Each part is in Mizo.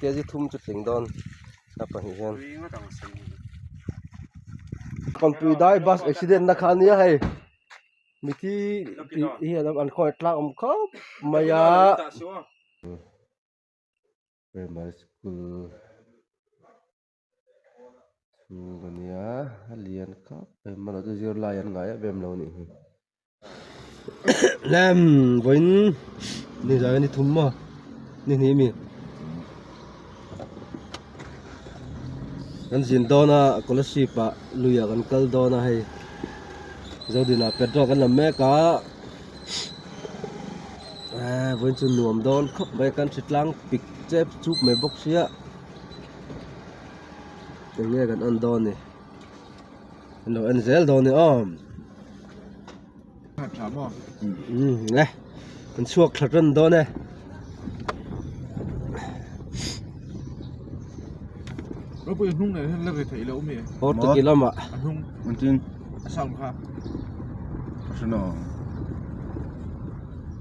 Kg thum chu tling dawn a pahnih hian. Kawnpui dai bus accident na kha ania hei mithi tih hi an khawngaih tlak awm khawp mai a. Primary school chhung ania a lian khawp mai hmanah chu zirlai an ngai em em lo anih hi lem vawiin ni zai ni thum maw ni hnih ami kan zin dawn a scholarship ah lui ah kan kal dawn a hei zodin ah petrol kan la mek a. Eee vawiin chu nuam dawn khawp mai kan hri tlang pik chep chup mai bawk sia eng nge kan en dawn ni an lo en zel dawn ni aw umm le kan chhuak thla tan dawn e. Hortaki lamah.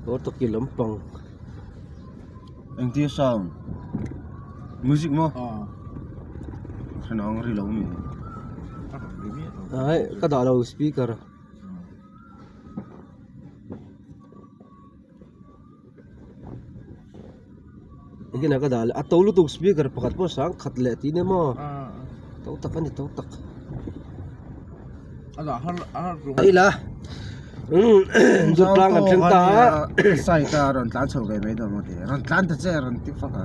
Hortaki lampang. Engtia sound music maw hrenawng ri lo mi ai ka dah lo speaker engtin ah ka dah leh a to lutuk speaker pakhat pawh sang khat leh tih nia maw to tak a ni to tak ila umm dut tlang kan thleng ta a side a rawn tlan chho ve mai dawn maw ti rawn tlan ta che rawn ti fak a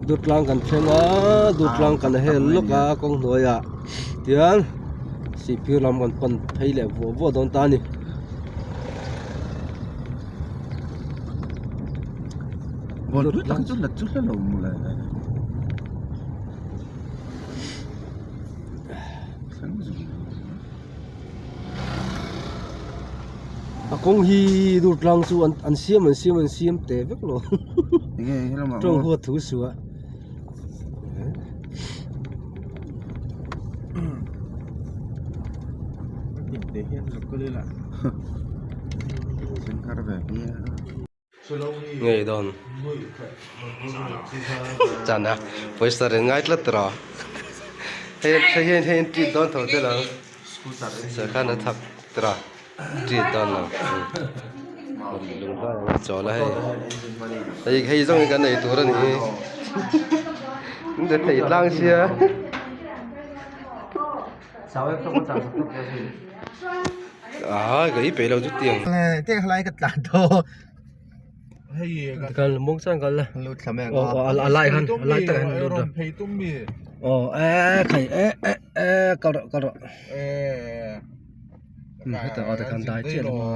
dut tlang kan thleng a dut tlang kan hel lawk a kawng hnuaiah tian sihphir lam kan pan phei leh vuah vuah dawn ta a ni. Ball tui tak chu la chu hla lo mu le. A kawng hi dur tlang chu an an siam an siam an siam teh vek lo. Enge helamah Tawng huat thu suh a. Ngei dawn chana pawisa ren ngai tlat tawh hei hei hian hei an treat dawn tho te lo serkhan a thak tawh treat dawn lo chawl a hei hei hei zawng hi kan ei tur a ni hi in de thei tlang sia. Ah ka i peih lo chu tiang. Kal mawng chuan kal la. Aw a lai khan a lai takah hian lut rawh. Aw e khai e e e kal rawh kal rawh. Hetah aw tikhan dai chiah lo maw.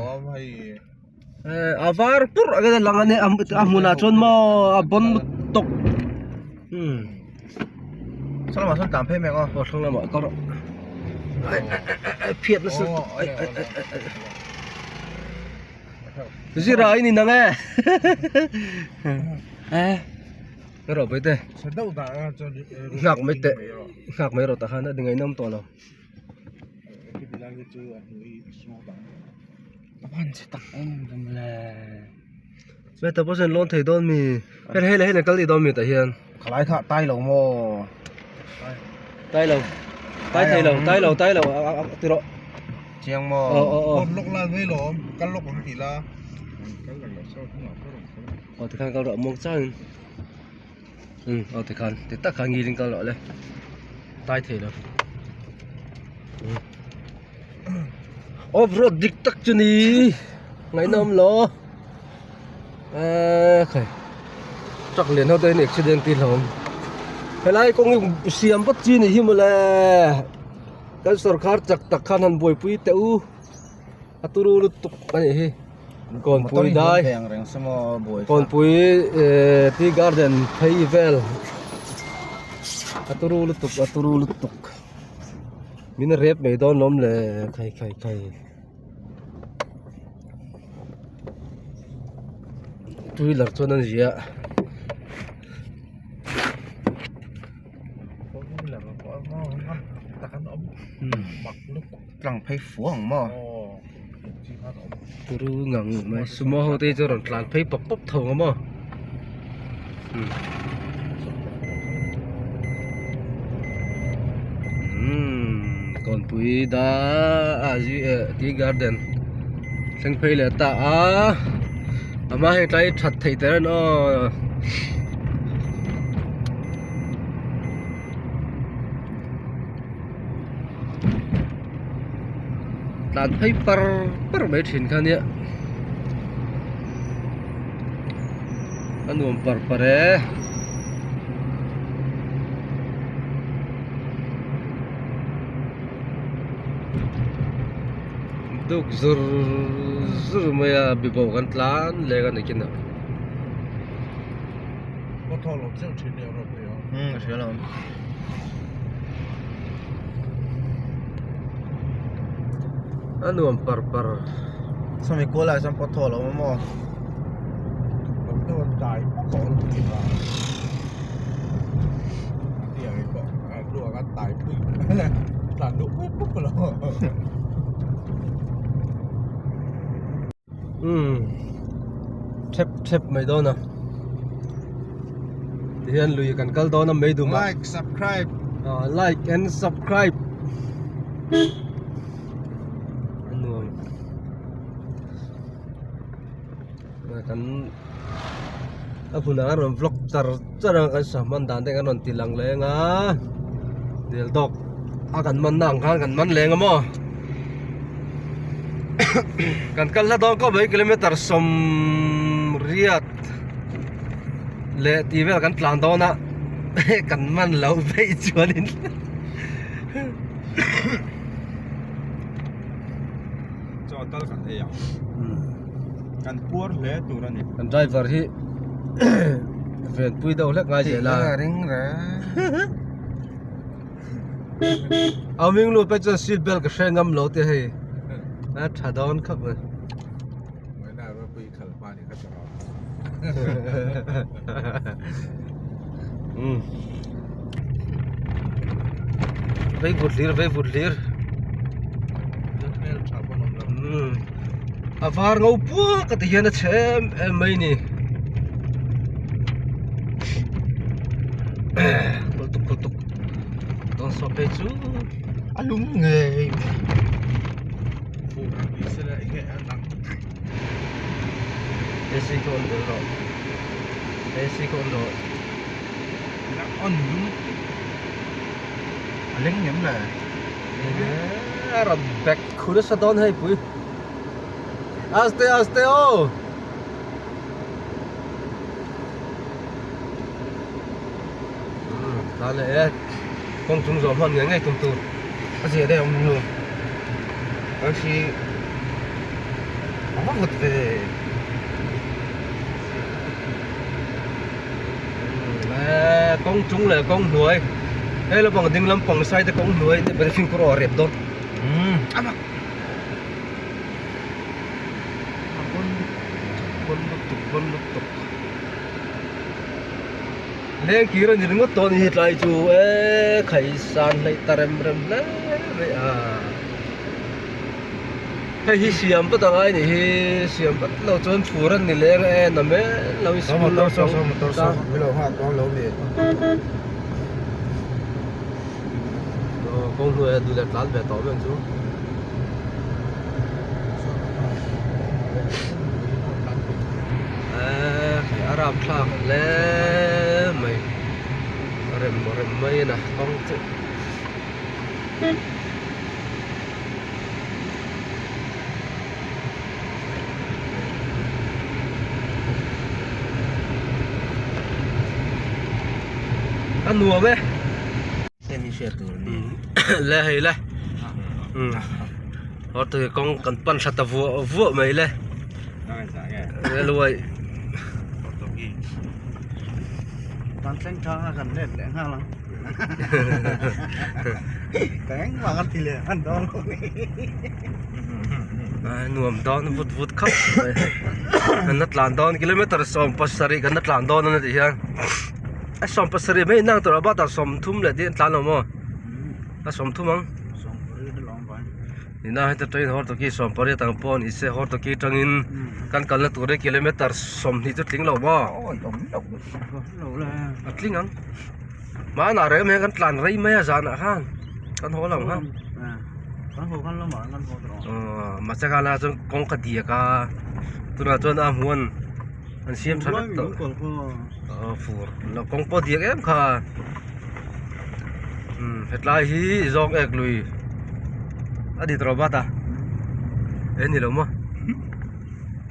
A var pur a lang a ni a hmunah chuan maw a bawn tawk. Saw lamah sawn tlan phei mek aw. Aw thlang lamah kal rawh. Phiat nasa lutuk. Zira i ni nang e. Rawh pui te. Nghak mai teh. Nghak mai rawh tah khan a ni ngaihnawm tawh lo. Heta pawh sawn lawn thei dawn mi hei hei hei kal leh dawn mi tah hian khalai kha tai lo maw tai lo tai thei lo tai lo tai lo ti rawh chiang maw aw aw aw lawk lai mai lawm kal lawk ang ti la aw tikhan kal rawh muang changin um aw tikhan ti tak khan ngilin kal rawh le tai thei lo off road dik tak chu ni ngaihnawm lo eee khai truck lian ho te hian accident tir hlawm helai kawng hi siam vak chi ni hi mawle kan sawrkar chak tak khan han buaipui teh u a turu lutuk a nih hi kawnpui dai kawnpui ehh tea garden phei vel a turu lutuk a turu lutuk min rep mai dawn lawm le khai khai khai two wheeler chuan an ziah. Tlang phei fuh ang maw? Turu ngang mai sumo ho te chu rawn tlan phei pawp pawp tho ang maw? Kawnpui da ah tea garden thleng phei leh ta a a hma heng tlai that theih ter an aw. Tlan phei par par mai thin kha nia a nuam par par e. Duk zur zur mai a bibo kan tlan leng a ni kinah. Umm a hria lo. A nuam par par. Sawmi kual ah chuan pawt thaw lo awm maw? Umm thep thep mai dawn a tihian lui kan kal dawn a mai dum a like subscribe ah like and subscribe a nuam kan a hmunah an rawn vlog char char a kan sahman dan te kan rawn ti lang leng a dil tawk a kan man na ang khan kan man leng a maw kan kal hla dawn kawp mai kilometer sawmriat leh tih vel kan tlan dawn a kan man loh veih chuanin Chaw tal kan ei ang. Kan puar hle tur a ni. Kan driver hi venpui deuh hlek ngai zel a. Ring reng. A ming lu pe chuan seat belt ka hre ngam lo te hei. A tha dawn khawp mai. Vawiina ropui khal hma ni kha chu rawh. Umm. Vei vut hlir vei vut hlir. Hmel tha pawn awm lo. Umm. A var ngo puak a ti hian a chhe em em mai ni. Kul tuk kul tuk. Dawn saw phei chu. A lung ngei. AC kha on tel rawh AC kha on rawh on lung a leng ngem le a rawn back khu nasa dawn hei pui aste aste aw ta leh e kawng chung zawh hman ngei ngei tum tur a zia deuh awm nu kan hri a va vut ve e kawng chung leh kawng hnuai hei lampang ding lampang side a kawng hnuai te bel fimkhur aw a rep dawn a mak a bon bon lutuk bon lutuk. Leng kir a ni ringawt tawh a ni hetlai chu e khaisan hleih ta rem rem hle mai a hei hi siam vat a ngai a nih hi siam vat loh chuan fur a ni leng a en a mai lo in school naupang kawng hnuai a duh leh tlan ve tawh mek chu. Eee a rap thlak hle mai a rem rem mai a na kawng chu a nuam e. Le hei le Hawr tui kawng kan pan hrat ta vuah vuah mai le railway Kan thleng tha a kan let leh nghal ang ka engmah kan ti leh hman dawn lo ni a nuam dawn vut vut khawp mai kan la tlan dawn kilometer 17 kan la tlan dawn a ni tih hian a 17 mai inang tur a bakah 30 leh tih an tlan lo maw a 30 ang. Nina heta train hawr tawki 18 ang pawh ni se hawr tawki atangin kan kalna tur hi kilometer 20 chu tling lo maw a tling ang hmanah reng mai kan tlan rei mai a zanah khan kan haw lo ang khan. Aw mahse kha lai chuan kawng ka diak a tunah chuan a hmuan an siam tha vek tawh aw fur lo kawng pawh diak em kha umm hetlai hi zawng ek lui a ni tawh bat a e ni lo maw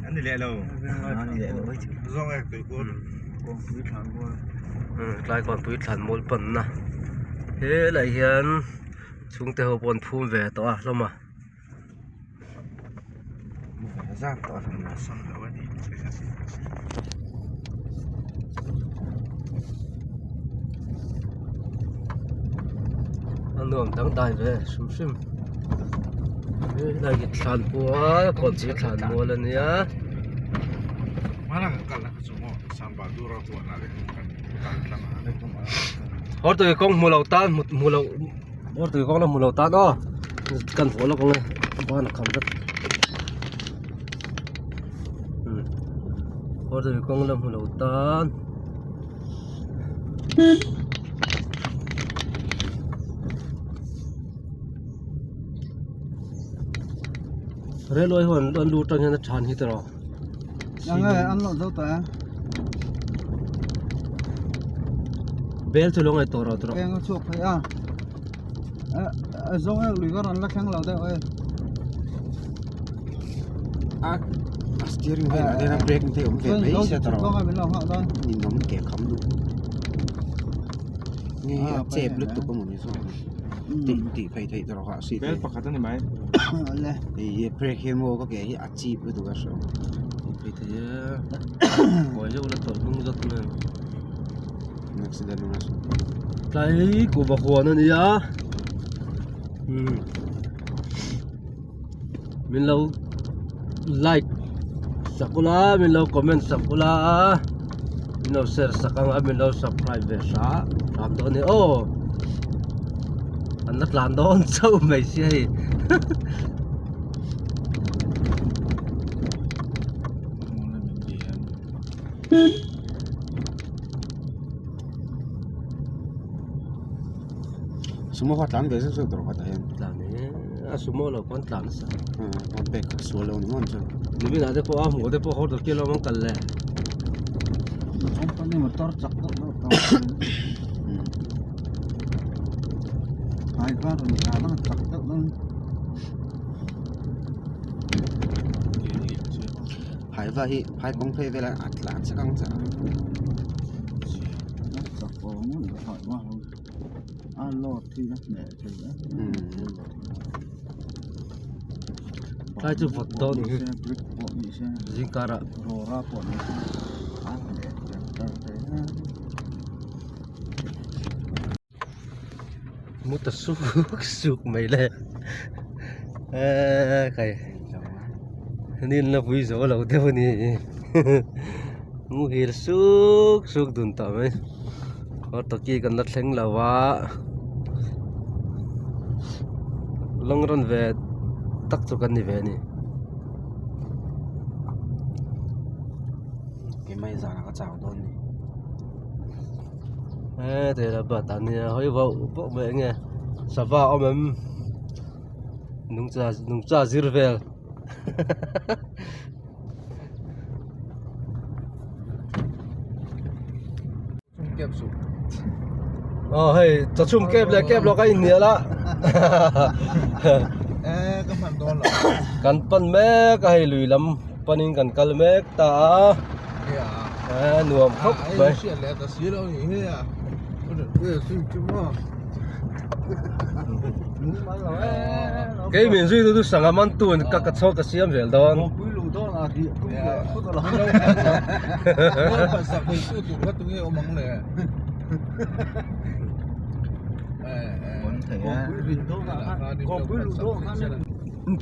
a ni leh lo zawng ek tui kual umm hetlai kawnpui thlan mual panna helai hian. Chhungte ho pawh an phum ve tawh a hlawm a. A nuam dangdai ve hrim hrim. Helai hi thlan mual kawnpui thlan mual a nia. Hortui kawng hmu lo tan hmu lo hortui kawng la hmu lo tan aw kan vuah lawk ang e ban a kham vek umm hortui kawng la hmu lo tan. Railway ho an lut atang hian a than hi tawh. Bel chu lo ngaih tawh rawh tawh. Eng a chhuak phei a. A zawng ek lui ka rawn la thleng lo deuh e. A steering vel ah hian a brake te awm ve mai sia tawh rawh. Ninawm ke kham duh. Nge hi a chep lutuk a mawni zawk. Tih tih phei theih tawh rawh a seat hi. Bel pakhat a ni mai. Hei brake hi maw ka ke hi a chip lutuk a hreawm. Tih phei theih e. Buai deuh la tawlh hnung zawt mai ang. Accident ang a hreawm. Tlai kuhva huan a nia. Umm. Min lo like sak ula min lo comment sak ula min lo share sak ang a min lo subscribe ve hram hram dawn a ni aw an la tlan dawn chauh mai sia hei. Sumo kha tlan ve zeuh zeuh tawh kha tah hian. Tlan e a sumo lo pawn tlan nasa. A bag a sual lo ni maw chu. Nimin ah te pawh a hmuh te pawh hotel kil awm an kal le. Company motor chak deuh deuh tawh. Hai kha rawn tlan a chak deuh deuh. Hai va hi phai kawng phei velah a tlan chak ang chak a. Tlai chu vawt dawn ang hi zingkar ah. Mu ta suk suk mai le eee kai nin la pui zo lo deuh a ni muhil suk suk dun tawh mai hortoki kan la thleng lo a lawng rawn ve tak chu kan ni ve a ni. Keimah zan ah ka chau dawn ni. He ti la bat an nia hawi vauh vauh mai enge sava a awm em nungcha nungcha zir vel aw hei chawchhum kep leh kep lo ka inhnial a kan pan mek a hei lui lam panin kan kal mek ta a. A nuam khawp mai. Kei min zui tu chu sangha man tu an ka ka chho ka siam zel dawn.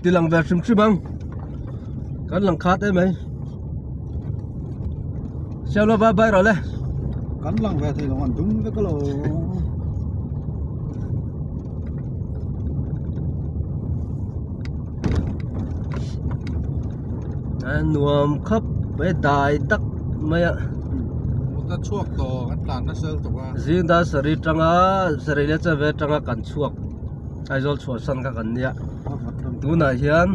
Ti lang ve hrim hrim ang. Kan lang khat em mai. Siam lo bye bye rawh le. Kan lang ve thei lo an dum vek lo. A nuam khawp mai dai tak mai a. Mut a chhuak tawh kan tlan nasa lutuk a. Zing dar sarih tanga sarih leh chanve tanga kan chhuak Aizawl chhuahsan kha kan nia. Tunah hian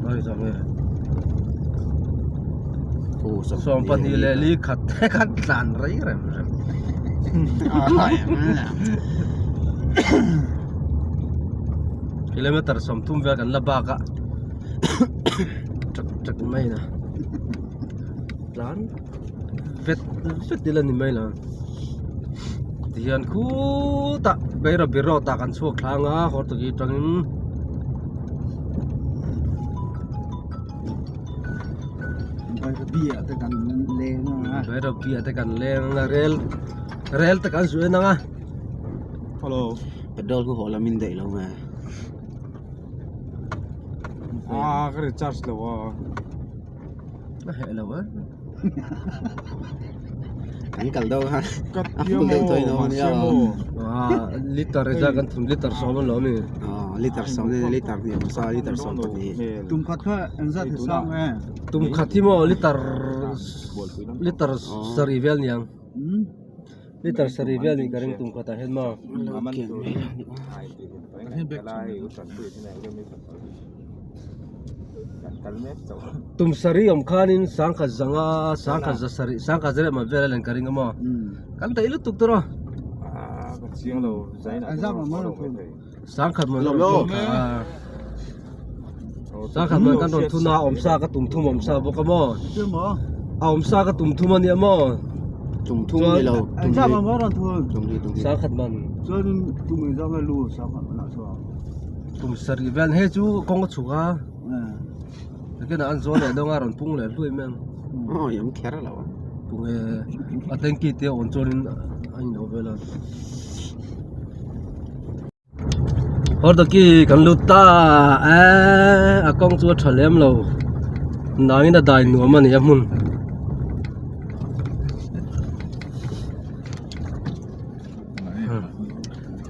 22 leh li khat te khan tlan rei rem rem. Kilometer 30 vel kan la bak a ṭak ṭak mai na tlan vet vet ila ni mai lo tihian khutah Bairabi road ah kan chhuak thlang a Hortoki atangin. Bairabi ah te kan leng a Bairabi ah te kan leng a rel rel te kan zuih anang a Hello petrol khu hawh lam in daih lo nge ah ka recharge lo a a heh lo a kan kal deuh khan ka a full deuh tawh in a awm ania ah liter za kan thum liter sawm an lo a mi ah liter sawm nge liter hnih awm sa liter sawm pahnih Tum khat kha engzat hi sang nge tum khat hi maw liter liter sarih vel niang liter sarih vel nih ka ring tum khatah hian maw Tum sarih awm khanin sangkhat zanga sangkhat za sarih sangkhat za leh mah vel a len ka ring a maw kan daih lutuk tur aw sangkhat man a rawn thun a sangkhat man kan rawn thun a awm sa ka tum thum awm sa bawk a maw a awm sa ka tum thum a nia maw tum thum ni lo tum li tum li sangkhat man Kum sarih vel hei chu kawng a chhuk a nakinah an zawl leh dawn a rawn pung leh hluai mai ang aw i awm kher lo a pung e a tanky te a awn chuanin a inlo vel a Hordaki kan lut ta eee a kawng chu a tha lem lo nangin a dai nuam a ni a hmun.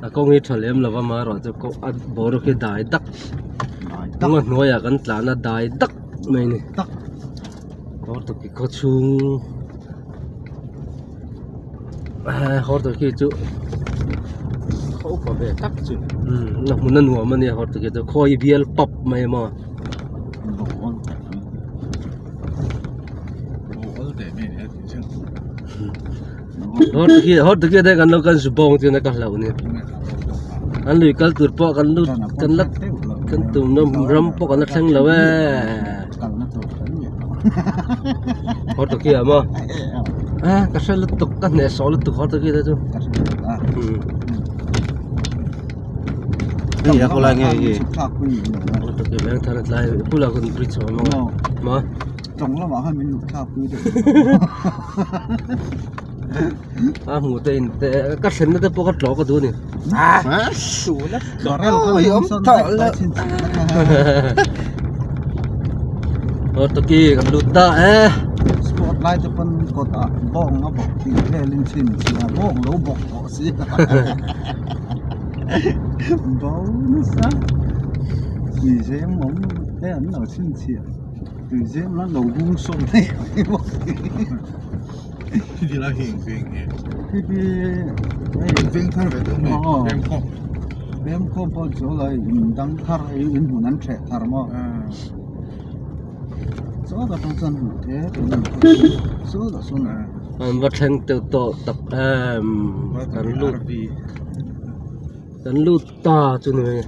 A kawng hi tha lem lova amaherawh chu kawng a boruak hi dai dak kawng a hnuaiah kan tlan a dai dak mai a ni Hortoki khaw chhung Hortoki chu khaw upa ve tak chu umm a hmun a nuam a nia Hortoki chu khawi bial pap mai a maw. Hawr te kan lo kan zu bawng chu na ka hlauh ni an lui kal tur pawh kan lut kan la kan tum na ram pawh kan la thleng lo e hawr te khi ah maw a ka hre lutuk ka hneh sawh lutuk hawr te khi te chu Hei a khawlai nge hi hawr te khi veng thar a tlai bulah khawn bridge a awm a maw. Tawng lamah khan min luh thlak pui deuh. A hmuh te in te ka thlenna te pawh ka tlawh ka duh a ni. Barrel kha awm tawh lo. Aw toki kan lut ta e. Sport lai te pawn kawt ah bawng a bawk tih velin chhin chhia bawng lo bawk tawh si. Bo nasa. Tui zem awm te an lo chhinchhiah. Tui zem la lo hung sawn daih mai bawk si. Khi lai hi eng veng nge? Khi khi hei Veng thar ve deuh mai veng khawm. Veng khawm pawh chu lai in dang thar hei in hmun an ṭheh thar maw? Saw ta ṭang chuan hmuh the tun an saw ta sawn a. An va thleng teuh tawh tak em kan lut kan lut ta chu ni mai.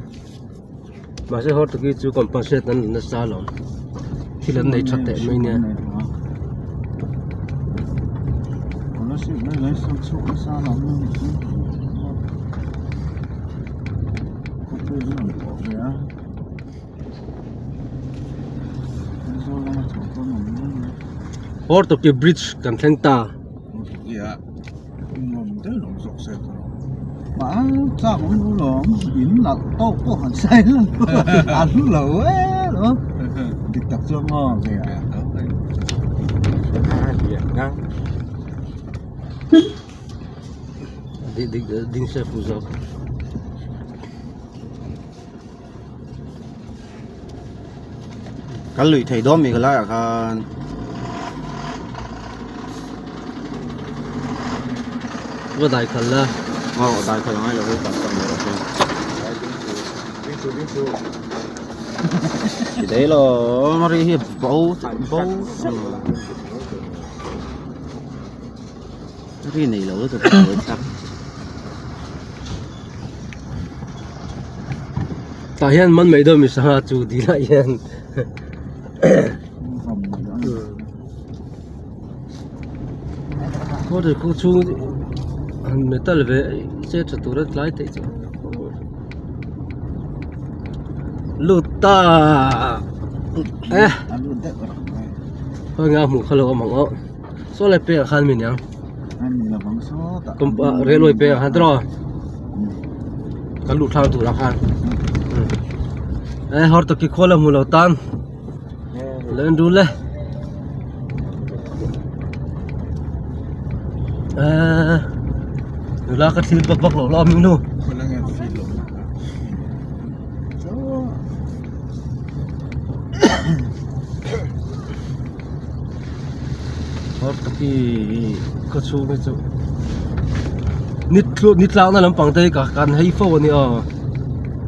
Mahse Hortoki chu compensate an la nasa alawm thil an nei tha teh mai nia. Hortoki bridge kan thleng ta. Nuam deuh lo zawk se ka lo. Mah chak awm lo lawm in nalh tawk pawh han sai lo a hlu lo e lo dik tak chuan maw ve a. Dik dik ding se fu zawk. Kan lui thei dawn mi ka laiah khan Va dai khalh la aw dai khalh angai lo hei kan tam lo a Ding chu ding chu. Ti daih lo ri hi bo bo ri nei lo lutuk a buai thlak. Tah hian man mai dawn mi sangha chu dil ah hian. Khaw khu chhung han metal ve se tha tur a tlai theih chu lut ta eh khawi nga hmuh kha lo awm ang aw saw lai pek ah khan mi niang railway pek ah khan tiraw kan luh thlang tur ah khan eh hortoki khawl a hmu lo tan. Lên run le. À, nula ka thil bak bak lo lo mi nu. Hor taki khaw chhung hi chu ni tlu ni tlakna lampang te hi ka kan hei fo a ni aw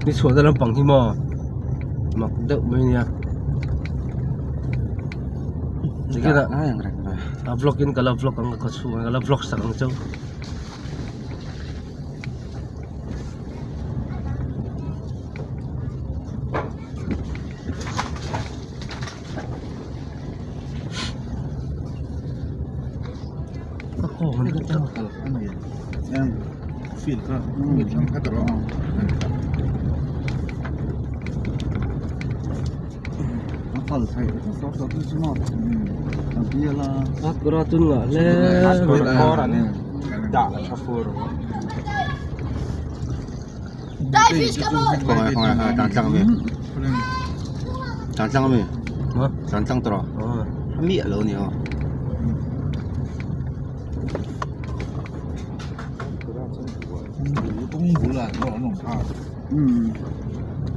ni chhuahna lampang hi maw mak deuh mai a nia tikhian a vlog in ka la vlog ang ka chhung ka la vlog sak ang cheu. Tlan tlang ami tlan tlang tawh a miah lo a ni aw.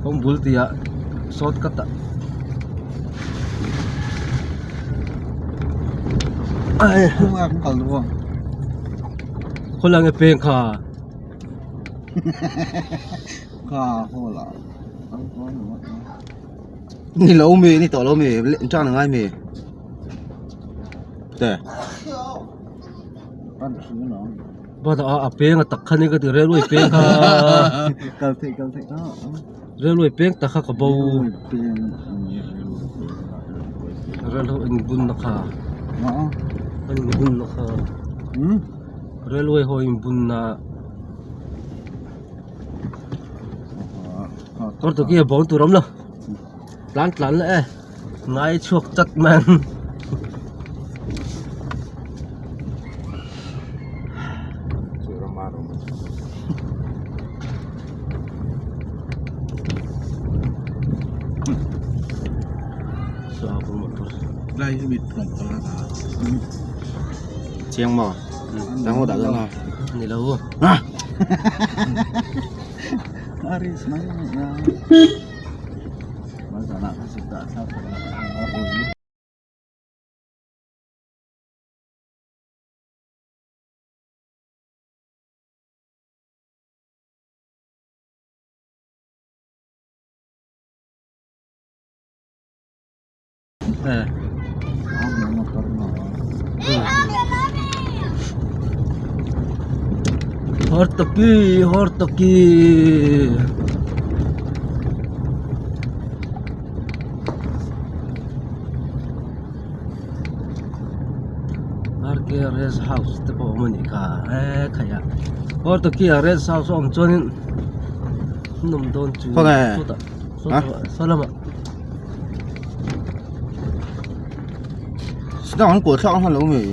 Kawng bul tih ah short cut ah khawlai nge peng kha. Ni lo mi ni tawh lo mi tan a ngai mi te. Bata a a peng a tak kha ni ka ti railway peng kha railway peng tak kha ka bo railway in bun na kha in bun na kha. Railway ho in bun na kawr tu khi a bawng tur a awm lo tlan tlan leh e ngai chhuak chat mai ang. Chiang maw? Tang ho dah dawn a. Ni lo. Ah! Hortoki hortoki RK rest house te pawh a awm a nih kha he khai a hortoki ah rest house a awm chuanin an awm dawn chu sawtah saw lamah. Sida an kuah thlak hman lo mi.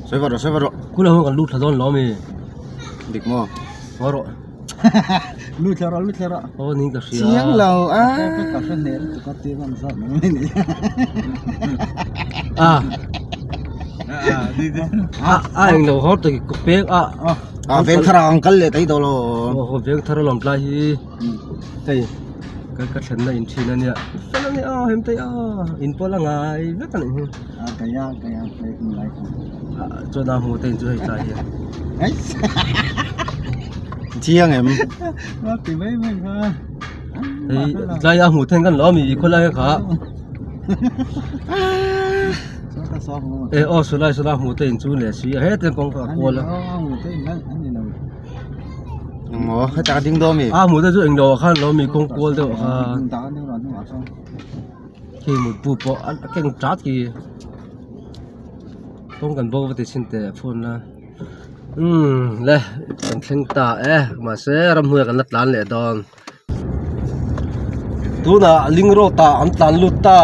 Sawi vat rawh sawi vat rawh. Kula hun kan lut thla dawn lo mi. Dik maw? Haw rawh. Lut thla rawh lut thla rawh. Aw ning ka hria. Chiang lo a. Ka hre hneh lutuk a tir ang zat mai ni. A. A a eng lo haw tak ka pek a. A veng thar ah an kal leh tai tawh lo. Aw haw veng thar alawm tlai hi. Hei kan ka thlenna in thin a nia fel a nia hem te a in pawl a ngai vek a nih hi. A kaya kaya chuan a hmu te in chu hei tlai hian. Chiang em? Hei tlai a hmuh then kan lo ami khawlai kha. E aw sulai sulai hmuh te in chu leh si a hete kawng kha a kual a. Maw hetah a ding dawn mi? A hmuh te chu englo ah khan lo mi kawng kual deuh ah khan. Khi mutbu pawh a keng tat khi kawng kan bo va ti chhin teh phone a umm le kan thleng ta e mahse ramhnuai ah kan la tlan leh dawn tunah ling road ah an tlan lut ta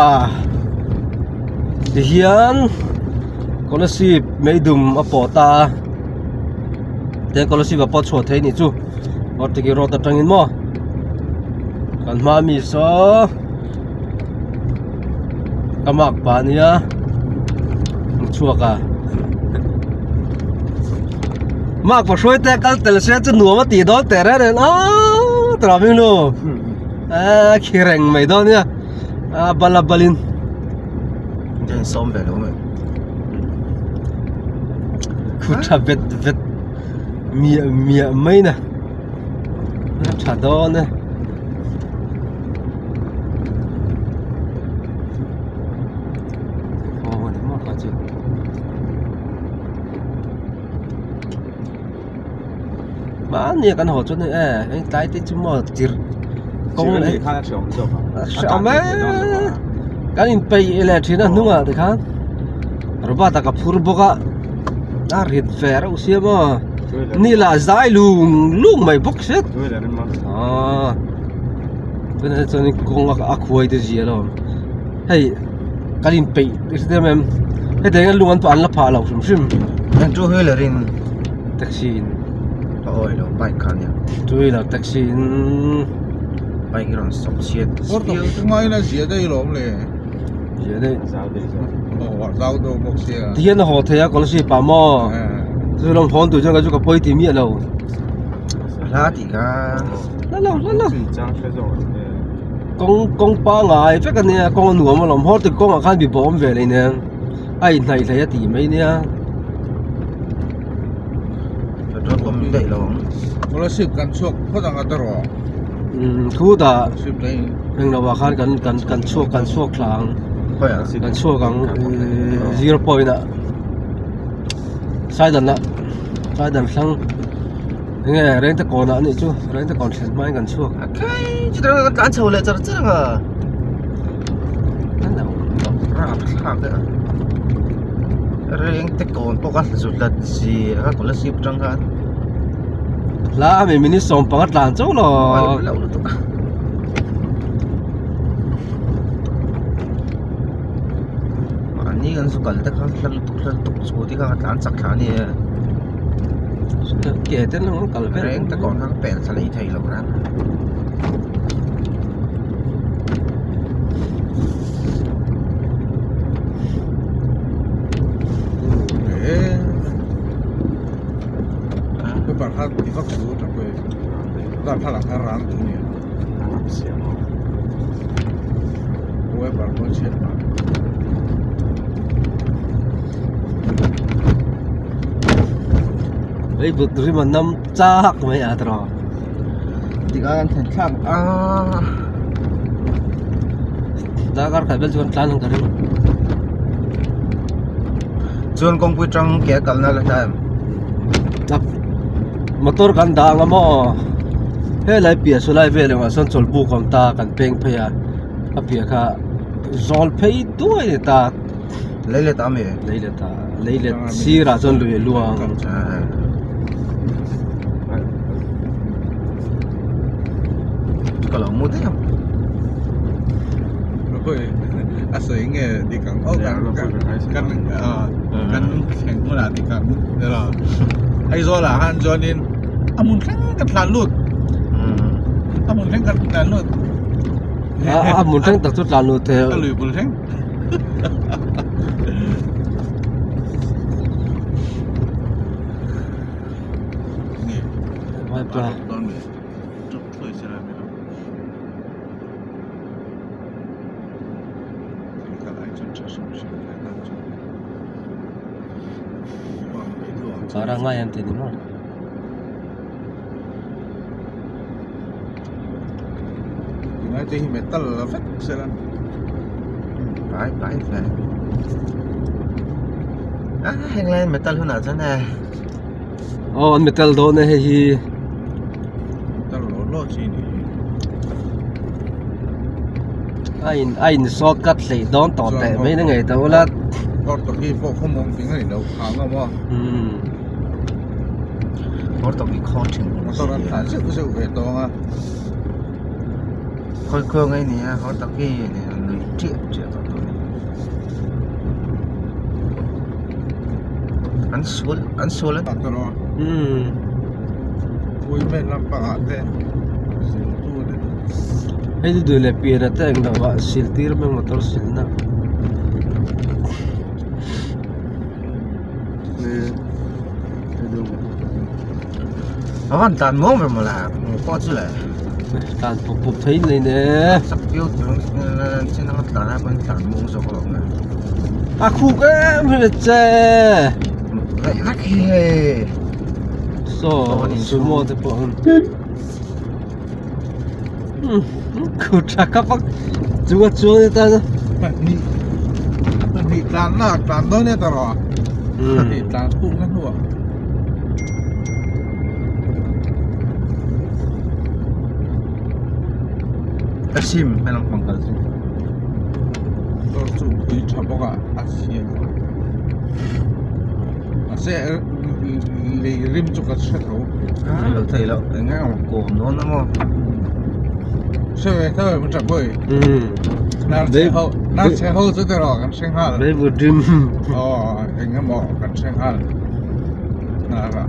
tihian kolasib meidum a pawh ta a tihian kolasib ah pawh a chhuah theih a nih chu hortiki road atangin maw kan hma ami saw ka mark pah ania hmu chhuak a mark pa hruai te kal tel se chu nuam a tih dawn teh reng reng aaa tawrh a hming nu aaa khi reng mai dawn nia a bal a balin Ka insawm ve lo mai. Khu tha vet vet miah miah mai na a tha dawn e. Aw ni maw kha chu. Mahni kan haw chuan e hei tlai te chu maw chirh kawng leh a hreawm e kan inpeih leh thin a hnungah te khan Robert a ka phur bawk a a rit ve reuh sia maw ni lah zai lung lung mai bawk sia aw tunah chuan kawng a khuai te zia alawm hei kan inpeih em em hetiang hian lung an pah an la phah lo hrim hrim Eng two wheeler in taxi in ka awi lo bike kha ania two wheeler taxi in bike i rawn sawp chhiat zia daih lawm le zia daih zau deuh bawk sia ti hian a haw thei a scholarship ah maw chu lam hawn tur chuan kei chu ka pawi ti miah lo hla tih kha hla lo hla lo kawng kawng pangai vek ania kawng a nuam alawm haw te kawngah khan mi bawm ve leh nen a inhnaih hlei a tih mai nia petrol pump daih lo ang scholarship kan chhuak phawt ang a ta rawh umm khutah scholarship daih englo ah khan kan kan kan chhuak kan chhuak thla ang khawiah kan chhuak ang ihh zero point ah saidan ah saidan thlang Enge rengte kawnah anih chu rengte kawn thlen hmain kan chhuak. Akai chutah kan tlan chho leh char char ang a. An lo rap thlak e a. Rengte kawn pawh kha zut la chi a scholarship atang khan. La ami minute 15 tlan chauh lo. Lo lutuk a. Mahni kan zu kal te kha hla lutuk hla lutuk scooty kha ka tlan chak thla a ni e. Ke te nang kal vel reng te kawn kha ka pel thla lei thei lo ran. Paper kha i vak chu ta pui dar thlalak kha ram tu nia weber pawh chhiat phah. Hei but rim a nam chak mai a tawh. Tikah kan thlen thlak a. Darkar khat vel chuan tlan ang ka ring. Chuan kawngpui tang ke a kalna la hlai em? Motor kan dah ang a maw? Helai piah saw lai vel engah sawn chawlhbuk a awm ta kan peng phei a a piah kha zawl phei duai a ni ta. Lei let a mi? Lei let a lei let sirah chuan lui a luang. Ka lo mu daih ang. A sawi nge dik ang aw kan kan kan thleng hmunah dik ang elo Aizawl ah khan chuanin a hmun thleng kan tlan lut a hmun thleng kan tlan lut a hmun thleng tak chu tlan lut thei a lui bul thleng Vai pa. Para ngai an ti ni maw? Heng te hi metal la vek sela. Pai pai hle. A heng lai metal hunah chuan e. Aw an metal dawn e hei hi. Metal law law chi ni hi. A in a in sawt cut hlei dawn tawh teh mai na ngei tawh ula. Kawr tawh hi pawh khawmawm ting a ni lo khang a maw. Kawr tawh hi khaw thin. Motor an tlan zeuh zeuh ve tawng a. Khawi khawi ngai ni a kawr tawh hi an nui chiah chiah tawh dawn a ni. An sual an sual a. Women lampangah te zirtu te. Hei chu duh leh pian a te eng lo ah sil tir mai motor silna. A van tlan muang ber mawle pawh chu le. Tlan pup pup thei nei ne. Chak viau tur chin anga tlan ai pawn tlan muang zawk alawm le. A khuk em hi le che. Raih vek hi hei. Saw sumo te pawh an. Khu tha ka pak chunga chuang ni tan. Pahnih pahnih tlan na tlan dawn e tawh rawh. Pahnih tlan khuk na hnuah. Ka sim helam pang kal chu. Motor chu pui tha bawk a a chhia. Mahse lei rim chu ka hre tho. A lo thei loh eng eng ang kawm dawn a maw. Hre ve tho em tha pawh i. Nar chhe ho nar chhe ho chu tiraw kan hre nghal. Lei vut rim. Aw eng emaw kan hre nghal. Nar ah.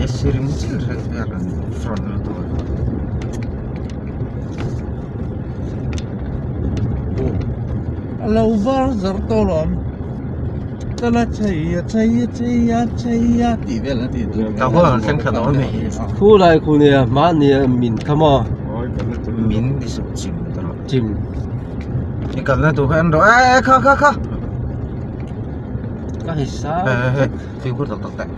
AC rim chil reng a rawn front lutuk a. A lo var zar tawh lawm. Tala chei a chei a chei a chei a tih vel a tih tur. Ka huan an thleng thla dawn mai. Khu lai khu nia mahni a min kha maw. Min ni suh chim ta rawh. Chim. I kalna tur kha en rawh e kha kha kha. Ka hei sa. Hei hei hei fimkhur tak tak teh.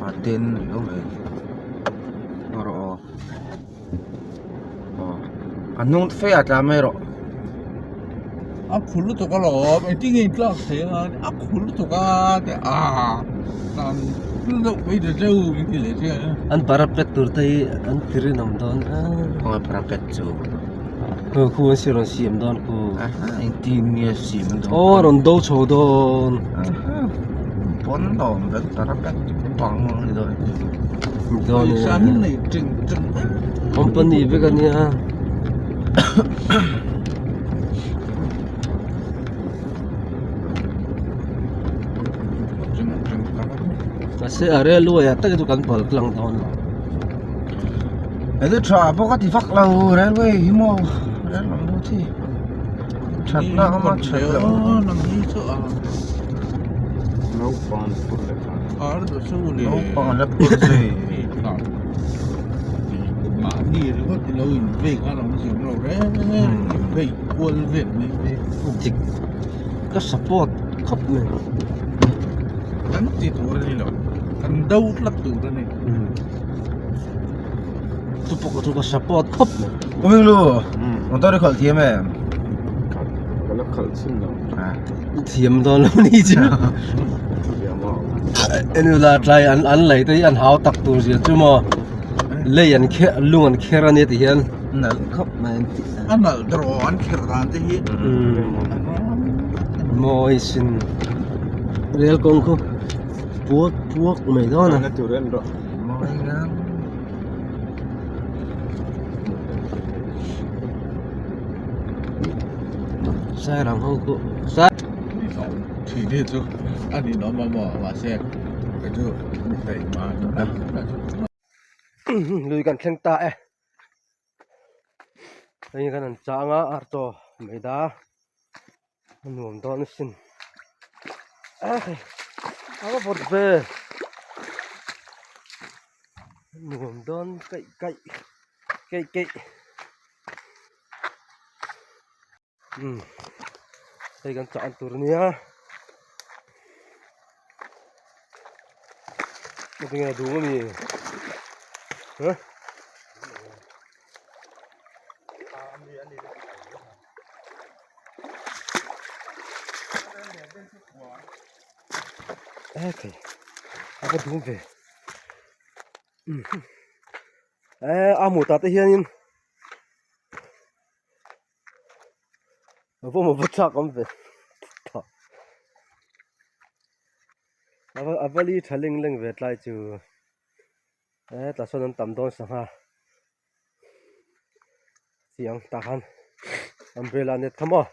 A ten riau mai. Rawh aw. A hnung te fei ah tla mai rawh. A khur lutuk alawm engtin nge in tlak thei anga a khur lutuk a te a tan deuh mai ta cheu min ti leh chiah a. An parapet tur te hi an ti rinawm dawn a. Khawnge parapet chu. Khu khu an si rawn siam dawn khu. Aha engtin nge siam dawn. Aw a rawn do chho dawn. Aha pawn lawm vek parapet bang a ni dawn. Company vek a nia. Mahse a railway ah tak hi chu kan pal tlang dawn lo. Hei chu tha pawh ka ti vak lo railway hi maw rail lam deuh chi thatna a awm a that loh. Naupang an la phur zui. Dik ka support khawp mai. Kan ti tur a ni lo kan do tlat tur a ni. Chu pawh chu ka support khawp mai. Kuminglu motor i khalh thiam em? Ka la khalh chhin lo. Thiam dawn lo ni chu. Enula tlai an an lei te hi an hau tak tur zia chu maw lei an kher lung an kher a nia ti hian. Nalh khawp mai an tih. A nalh draw an kher dan te hi. Mawi sin rel kawng khu puak puak mai dawn a. Tur en rawh. Mawi ngang. Sairang ho khu sai Thì đi chu a ni nawm a maw mahse kei chu mi taima Lui kan thleng ta e hei kan han chang a archaw mai da a nuam dawn asin a va vawt ve nuam dawn keih keih keih keih. Umm hei kan chah tur ania heti nge duh ami huh. Ekhai a va dum ve eh a hmuh tah te hianin a va maw va chak awm ve a va li tha leng leng ve tlai chu eh tah sawn an tam dawn sangha chiang tah khan umbrella net kha maw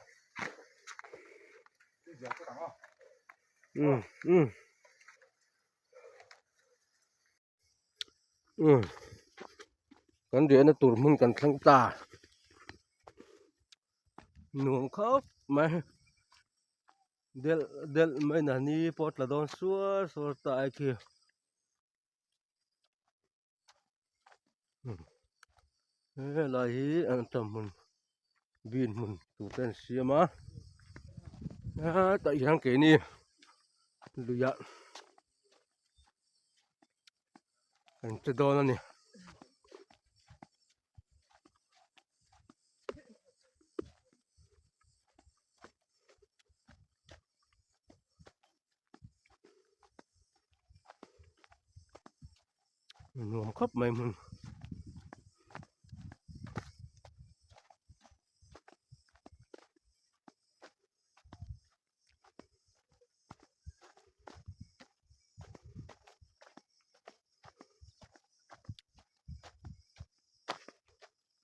umm kan riahna tur hmun kan thleng ta nuam khawp mai delh delh mai na ni pawh tla dawn suar suar ta ai khi. Helai hi an tam hmun bin hmun tur te an siam a hetah hian keini luiah kan che dawn a ni. Nuam khawp mai hmun.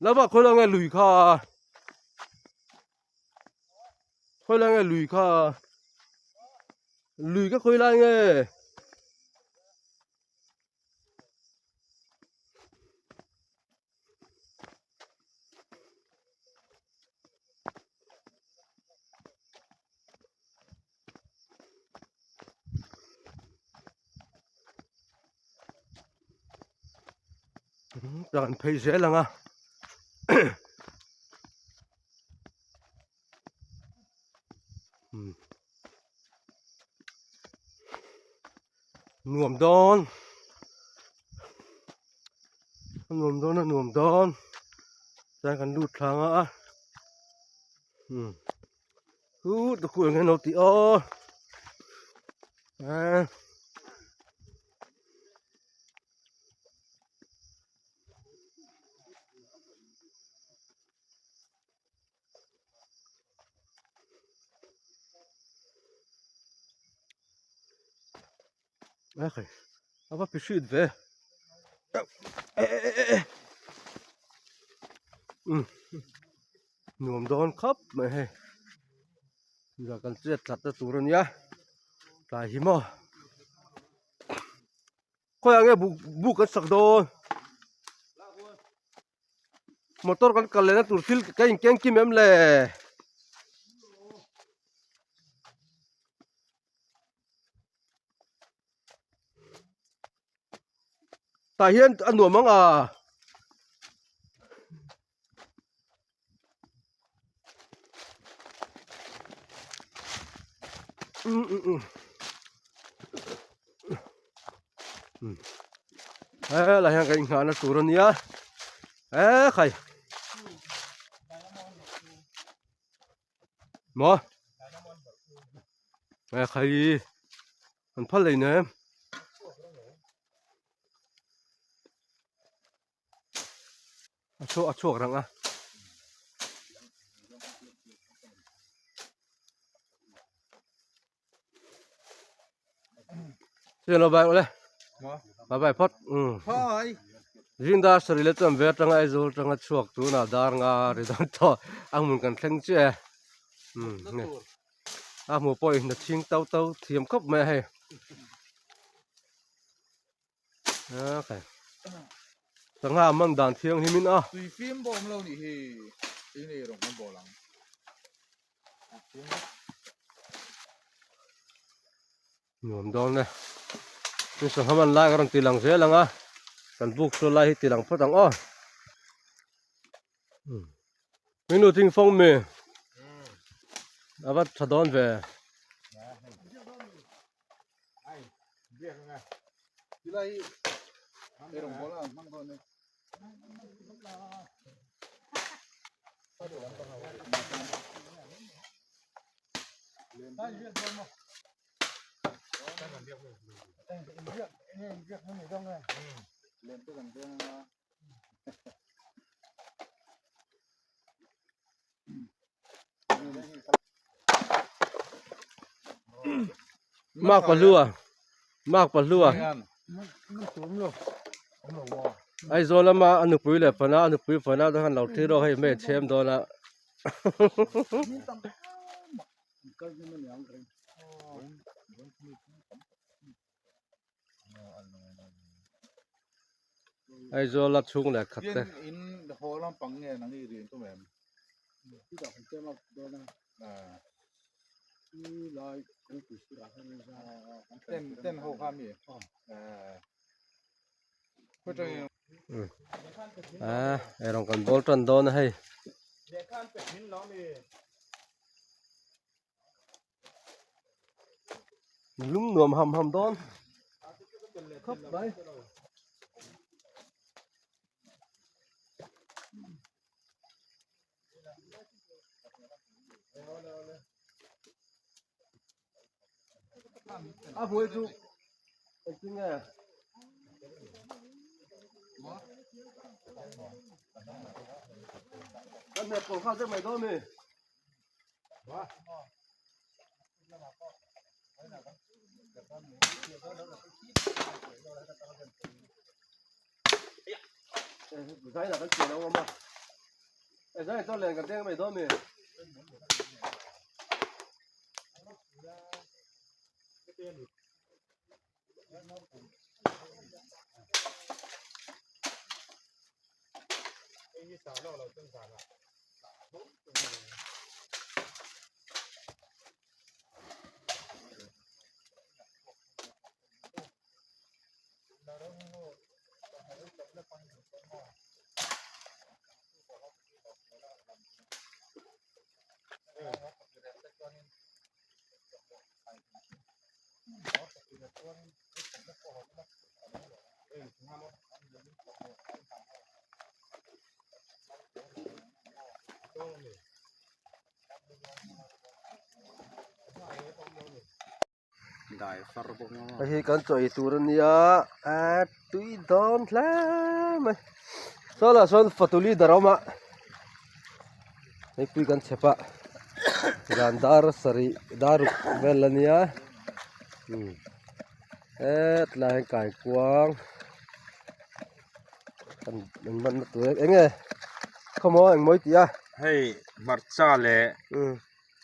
Lama khawi lai nge lui kha khawi lai nge lui kha lui ka khawi lai nge tah an phei zel ang a nuam dawn a nuam dawn a nuam dawn chuan kan lut thlang a u te khu eng nge lo tih aw eh. A khai a va pihrit ve e e e e um nuam dawn khawp mai hei zah kan chet tlat na tur a nia tlai hi maw khawiah nge buk buk kan sak dawn motor kan kal lehna tur thil ka inkeng kim em le tah hian a nuam ang a helai hian kan inghahna tur a nia e khai maw e khai an phal lei nem. A chhuak a chhuak rang a. Sian lo bai ule. Bye bye phawt. Um. Bye. Zinda sari le chuan ve atanga Aizawl atanga chhuak tuna dar nga ri dawn tawh a hmun kan thleng chiah e. Um. A hmu pawh in a chhing tau tau thiam khawp mai a hei. Okay. Sangha man dan thianghlim in a. Tui fim pawh awm lo nih hi. Tui nei rawng kan bawl ang. Nuam dawn e. Ni sangha man lai ka rawn ti lang zel ang a. Kan buk saw lai hi ti lang phawt ang aw. Minu thing fawng mi. A va tha dawn ve. Mark Pahlua Mark Pahlua Aizawl lama a nupui leh fana a nupui fana te khan lo thlir rawh hei hmeichhe chhem dawn a. Aizawl a chhung leh khat te. In haw lampang nge nang i rin tum em? Ten ten ho kha mi? A eirawng kan bawl tan dawn a hei. Lung nuam ham ham dawn khawp mai. A buai chu engtin nge? Kan hmet pawh kha zek mai dawn mi. Zai lah kan chian ang awm a. E zai chuan len kan deng mai dawn mi. Hei hi kan chaw ei tur a nia a tui dawn hle mai saw lah sawn fatuli dar a awm a heipui kan chhep a zan dar sarih dar ruk vel a nia hetlai ah hian kaikuang an man na tur eng nge khawmaw engmaw i tih a hei hmarcha leh.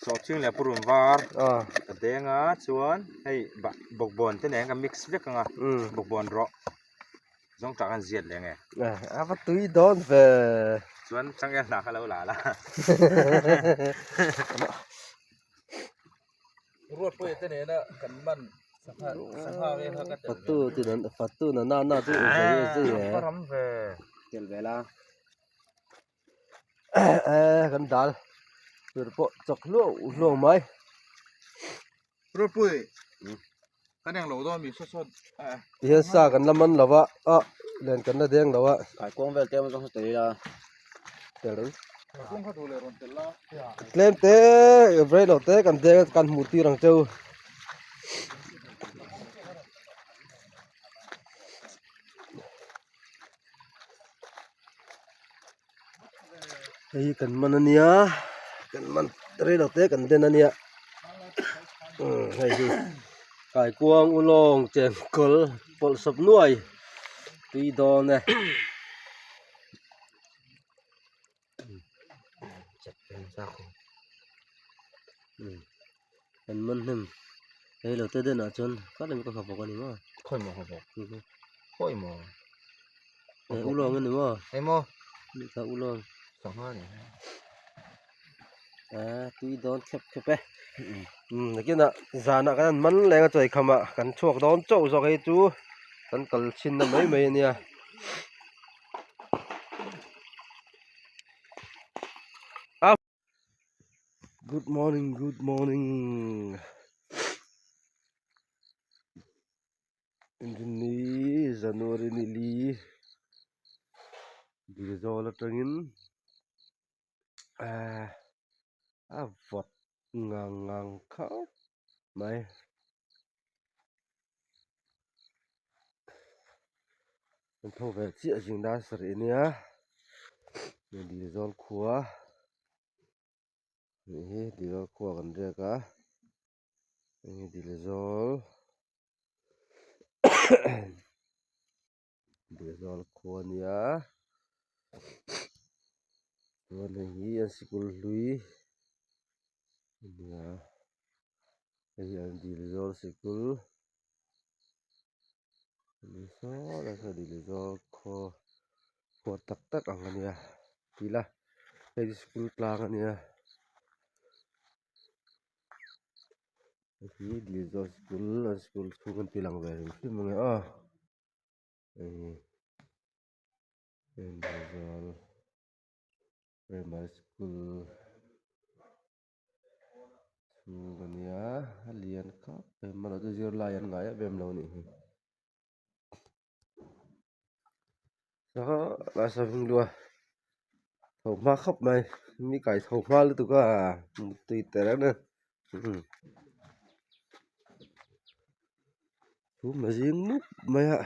Sawhching leh purun var ka deng a chuan hei bawkbawn te nen ka mix vek ang a bawkbawn rawh zawng tah khan ziat leh nge a va tui dawn ve chuan changel hnah kha lo la la Ruatpuia te nena kan man sangha sangha ve kha ka tel ve fatu ti nan fatu na na na chu zai zai e ram ve tel ve la kan dal tur pawh chawk hluau hluau mai Ropui kan eng lo dawn mi saw saw tihian sa kan la man lo va a len kan la deng lo a kaikuang vel te zawng saw tel ila tel reng kaikuang kha duh leh rawn tel la tlem te rei lo te kan deng kan hmuh tir ang cheu. Hei hi kan man ania kan man rei lo te kan den ania umm hei hi kaikuang ulawng chengkawl pawlh sawp nuai tui dawn e. Kan man hnem rei lo te den ah chuan khat leh ka hmu bawk a ni maw khawi maw hmu bawk khawi maw eh ulawng a ni maw hei maw ni kha ulawng sangha ni ah tui dawn khep khep e umm nakinah zanah kan han man leng a chawi khamah kan chhuak dawn chauh zawk hei chu kan kal chhin na mai mai a nia. Good morning, good morning. Inrinni January ni li Dilzawl atangin eh a vawt ngang ngang khauh mai. Kan tho ve chiah zing dar sarih ania dil zawl khua nih hi dil zawl khua kan riak a hei hi dil zawl dil zawl khua ania chuan hei hi an sikul hlui ania hei hi an dil zawl sikul. Khaw khaw tak tak ang a nia ti ila hei hi school tlang a nia hei hi Dilzawl school an school chhung an ti lang ve hrim hrim ang e aw hei hi Dilzawl primary school. Chhung a nia a lian khawp mai amaherawhchu chu zirlai an ngai em em lo a nih hi saw lai saw hming lua tho hma khawp mai mi kai tho hma lutuk a mutui ta reng a chhum a zing mup mai a.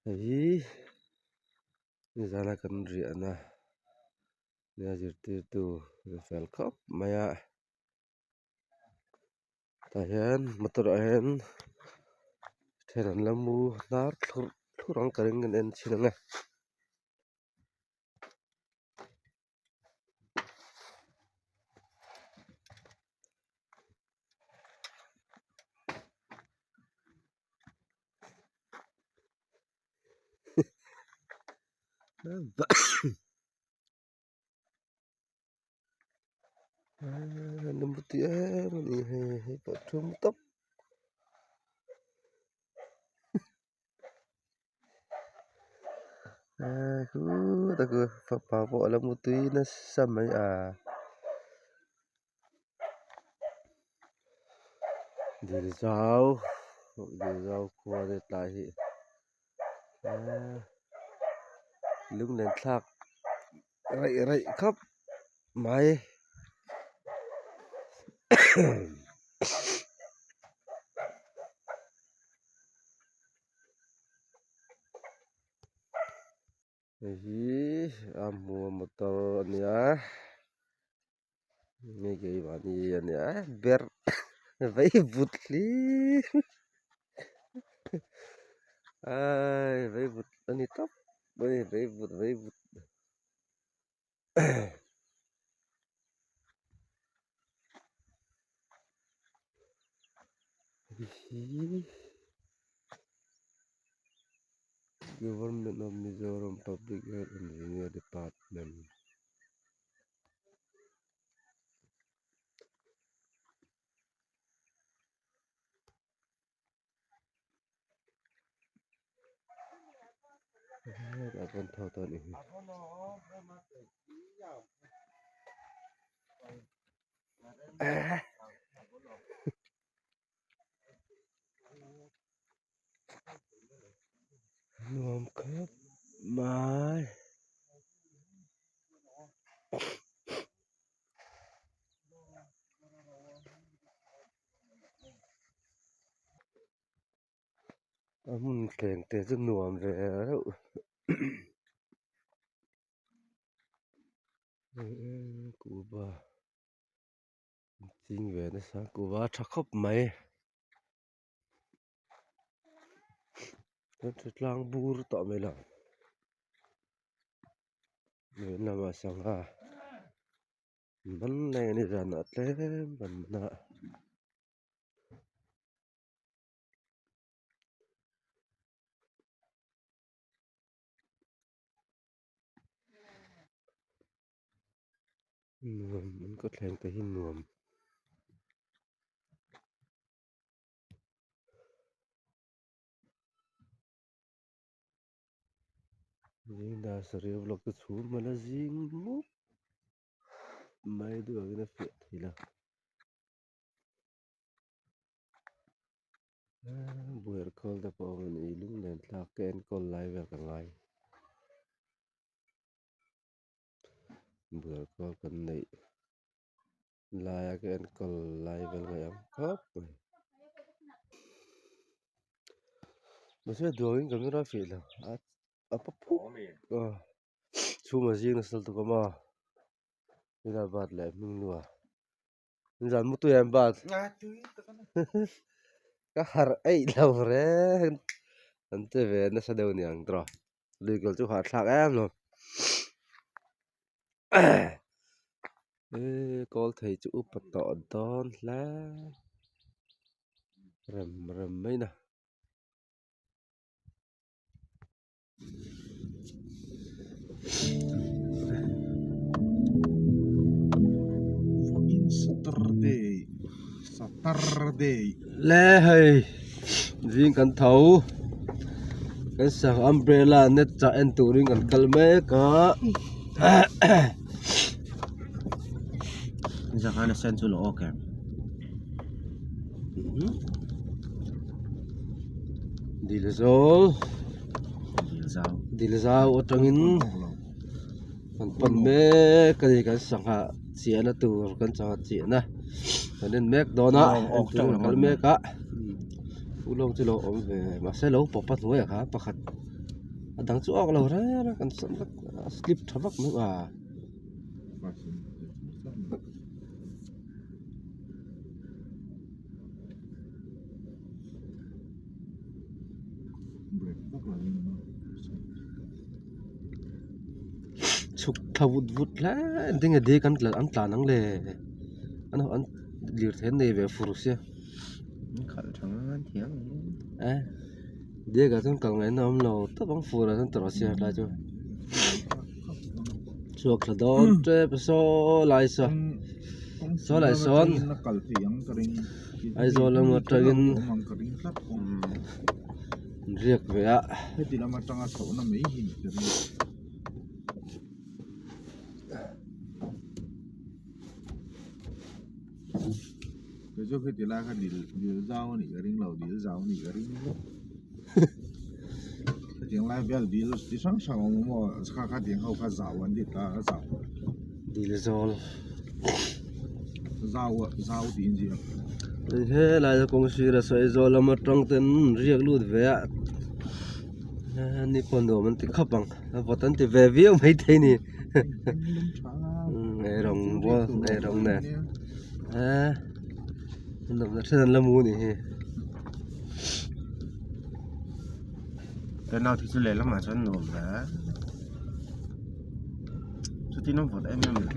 Hei hi nizana kan riahna nia zirtirtu fel khawp mai a tah hian motor ah hian then an la mu hnar thlurh thlurh ang ka ring an en chhin ang e. Fapa pawh a la mutui nasa mai a. Dil zau dil zau khua te tlai hi lunglen thlak raih raih khawp mai. Hei hi a hmuh motor a nia nge keimahni a nia ber vei vut hlir ai vei vut a ni tawp mai vei vut vei vut. Hi Government of Mizoram Public Health Engineer Department hetah chuan tho tawh a nih hi. Nuam khawp mai. A hmun thleng te chu nuam ve reuh kuhva ching ve nasa kuhva a tha khawp mai kan hre tlang bur tawh mai lo lehlamah sangha. Man nei a ni zanah tlem kan man a. Nuam an kawthleng te hi nuam. Zing dar sarih vlog te chhum hmel a zing mup mai duh angin a fiah thei lo. Buair khawl te pawh a awm a ni lunglen thlak ka enkawl lai vel ka ngai. Buair khawl kan neih laia ka enkawl lai vel ngaih ang khawp mai. Mahse duangin camera a fiah lo a a pa phuk a chhum a zing nasa lutuk awm a Hyderabad leh Hminglua zan mu tui em bat ka harh eih lo reng an che ve nasa deuh a ni ang tawh lui kal chu hahthlak em lo eee kawl thei chu upa tawh dawn hle rem rem mai na. Le hei zing kan tho kan sangha umbrella net chah en turin kan kal mek a Zahana sen chu lo awk em? Dilzawl Dilzau Dilzau atangin kan pan mek a ni kan sangha chiahna tur kan sangha chiahna kan en mek dawn a entur kan kal mek a ulawng chu lo awm ve mahse lo pawp a hnuaiah khan pakhat a dang chu a awk lo reng a kan sam vek a slip tha vak mai a. Chhuk thla vut vut hle ding e dek an an tlan ang le an an lirthei an nei ve fur sia e dek ah chuan kal ngaihna a awm lo tawp ang fur ah chuan tawrh a sia tlai chu. Chhuak thla dawn tep a saw lai saw saw lai sawn Aizawl lam atangin an riak ve a. Dil zawl helai a kawng sirah saw Aizawl lam atang ten an riak lut ve a ni pawh nuam an ti khawp ang a vawt an ti ve viau maithei a ni eirawng bual eirawng nen eee nawmna then an la mu a nih hi. Ka nau thi chu lehlamah chuan nuam hle chutin a vawt em em lo.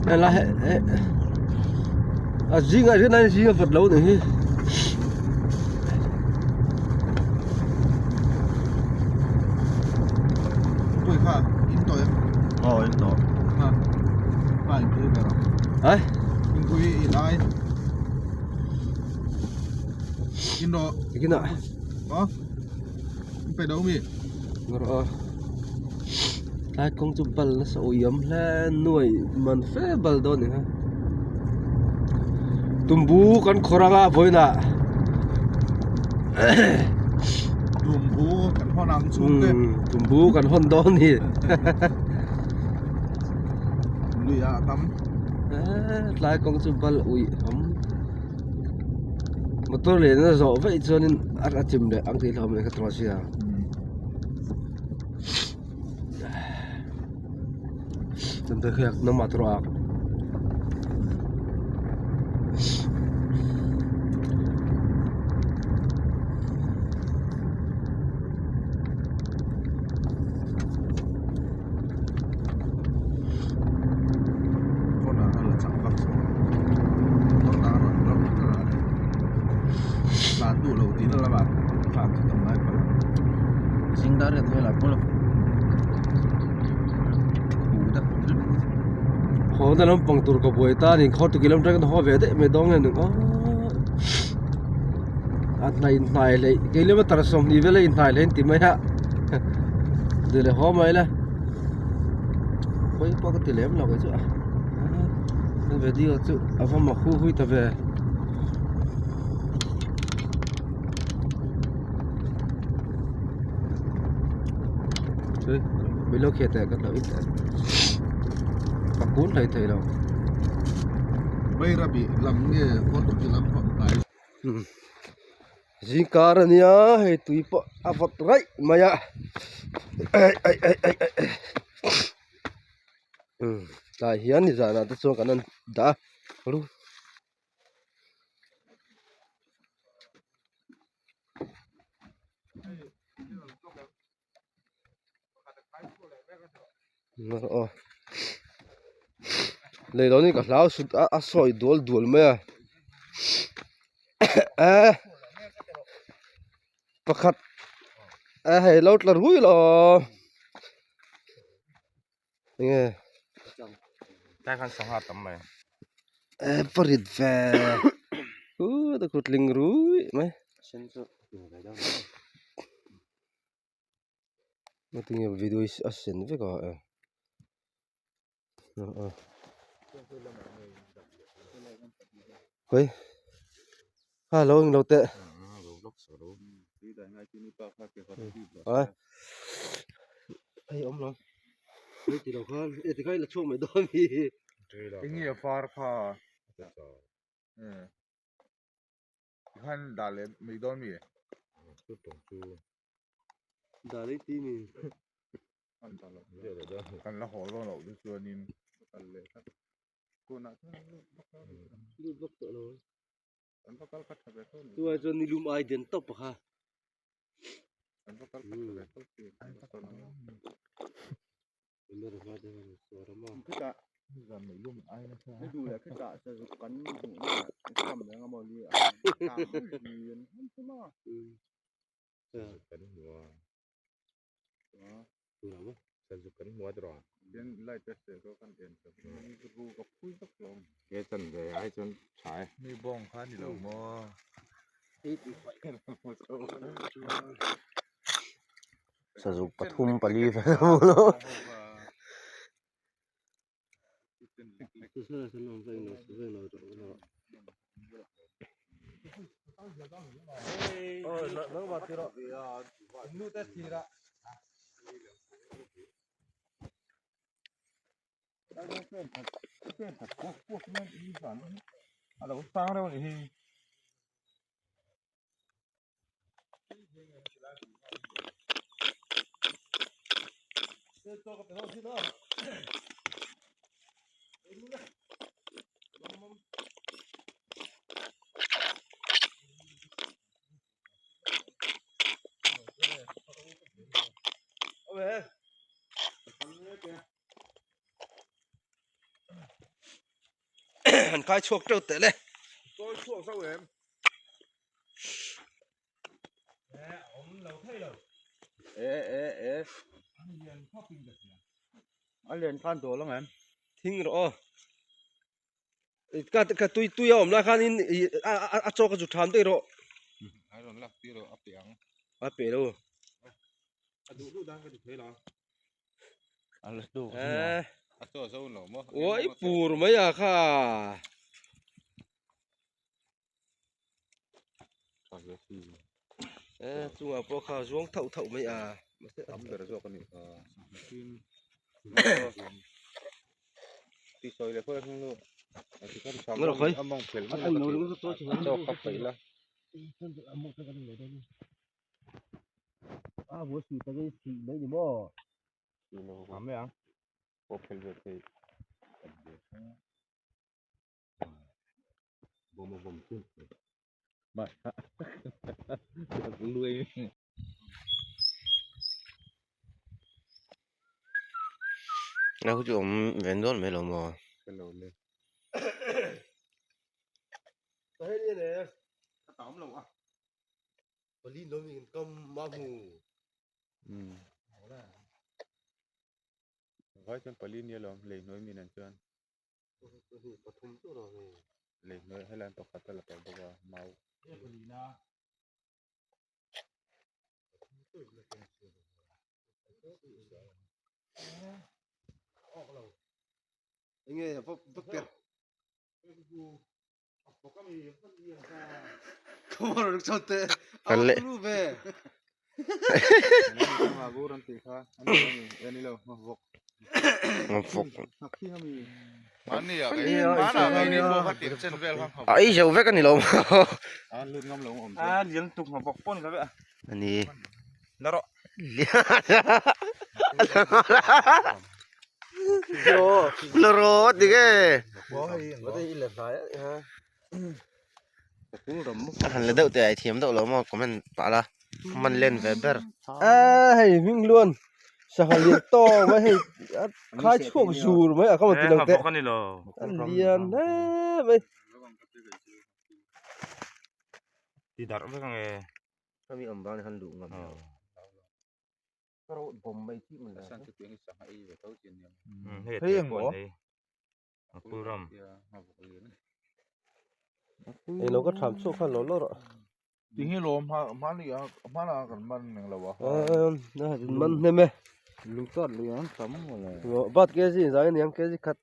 Helai he a zingah hian a zing a vawt lo nih hi. Ai. Kina. Ngawrh a. Tlai kawng chu bal nasa uiam hle nuai man fe bal dawn ni ha. Tumbu kan khawr anga vawiinah. Tumbu kan hawn ang chhungte. Tumbu kan hawn dawn ni. Lui ah tam. Tlai kawng chu bal uih awm. Motor lian a zawh vaih chuanin a chim leh ang tih hlauhawm leh kha tawh sia. Damdawi khi nangmah tur a ak. Haw na lampang tur ka buai ta a ni khaw tu kilometer kan haw ve daih mai dawn nge ni aw a hnai hnai leh kilometer 20 vel a inhnai leh an ti mai a. Ti leh haw mai ila pawi pawh ka ti lem lo kei chu a video chu a va mak hu hui ta ve. Min lo khiat teh ka hlauh in ka kun hlei thei lo. Bairabi lam nge Kawtawki lam pang hnai. Zingkar a nia hei tui pawh a vawt raih mai a ai ai ai ai ai tlai hian nizanah te chuan kan han dah a ru. Aw leilawn hi ka hlau sut a a sawi dual dual mai a eh pakhat a hei lo tla rui lo enge tlai khan sangha tam mai eh parit ve u ta kutling rui mai Tinge video hi a sen vek a eh hawi a lo englo teh a hei awm lo hei ti lo khan e tikhan i la chhuak mai dawn mi enge a far kha Tikhan dah leh mai dawn mi? Dah leh ti mi. Kan la haw dawn loh te chuanin kal leh khat. Tunah chuan lut vak lo. Lut vak tawh lo. Kan va kal khat tha ve tho ni. Chuai chuan ni lum ai den tawp kha. Kan va kal khat tha ve tho si. Mi bawng kha ni lo maw? Sazuk pathum pali vel a hmu lo. Han khai chhuak teuh teh le. Chawi chhuak zauh em? Thing rawh aw. Ka ka tui tui a awm lai khanin ih a a chaw ka zu tham daih rawh. A pe lo. Eh. Uai pur mai a kha. Eh chungah pawh kha zuang thauh thauh mai a. Tam ber zawk a nih kha. A vawi sih tak in sih mai ni maw. A chu awm ve dawn mai lo maw. Pali no mi kam ma hmu. Vai chuan pali nia lawm lei hnuai min an chuan. Pathum chu rawh ni. Lei hnuai helai pakhat a la tawh bawk a mau. Enge va va per. Kan le a ei zo vek a ni lo maw ani la rawh ati nge a han la deuh teh a i thiam deuh lo maw comment pah la man len ve ber a hei hming luan sangha lian tawk mai hei a khai chhuak zur mai a ka rawn ti lo teh a lian hle mai ti darh vek ange hemi awm bang hian luh ngam lo hei ang maw Eng lo ka tham chhuak khan lo lo rawh. Tinge lawm hmani a hmana kan man eng lo a. Na man hnem e. Lungchat lui an tam mawle. Bat kg zai aniang kg khat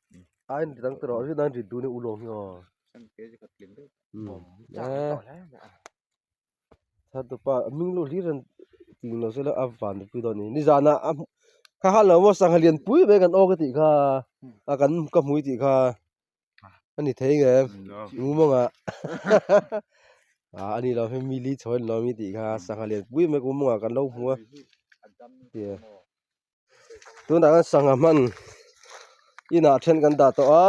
ai ni dang tawh rawh dan rit dun e ulawng hi aw. Kg khat tling deuh. Thatupa hming lu hlir an tih lo sela a van pui dawn a ni nizan ah a kha khan lo maw sangha lian pui mai kan awk a tih kha a kan ka hmui tih kha a ni thei nge mumang ah ah a ni lo hemi mi li chho an lo mi tih kha sangha lian pui mai mumang ah kan lo hmu a tia tunah hian sangha hman inah then kan dah tawh a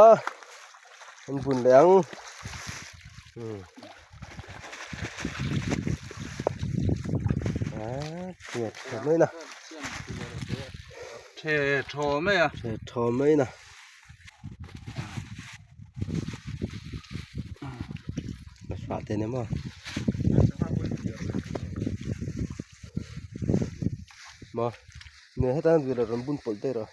an bun leh ang aaa chhiat tha mai na the thaw mai a the thaw mai na a te ni maw. Maw ne heta an zir rawn bun pawlh daih rawh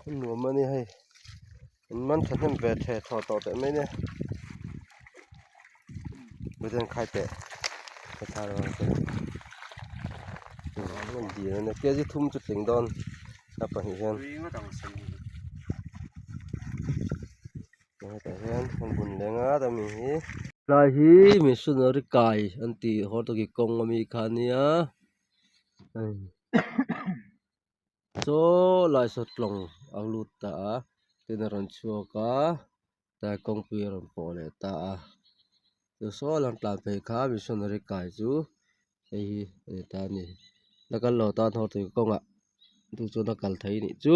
umm nuam a ni hei an man thahnem ve the thaw tawh teh mai nia miten khai teh kg thum chu tling dawn a pahnih hian. Hetah hian an bun leh ngat a mi hi. Tlai hi missionary kai an tih hortoki kawng ami kha ania hei saw lai saw tlawng a lut ta a tin a rawn chhuak a tlai kawngpui a rawn pawh leh ta a chu saw lam tlan phei kha missionary kai chu hei hi a ni ta a ni la kal lo tan hortoki kawngah duh chuan a kal thei a nih chu.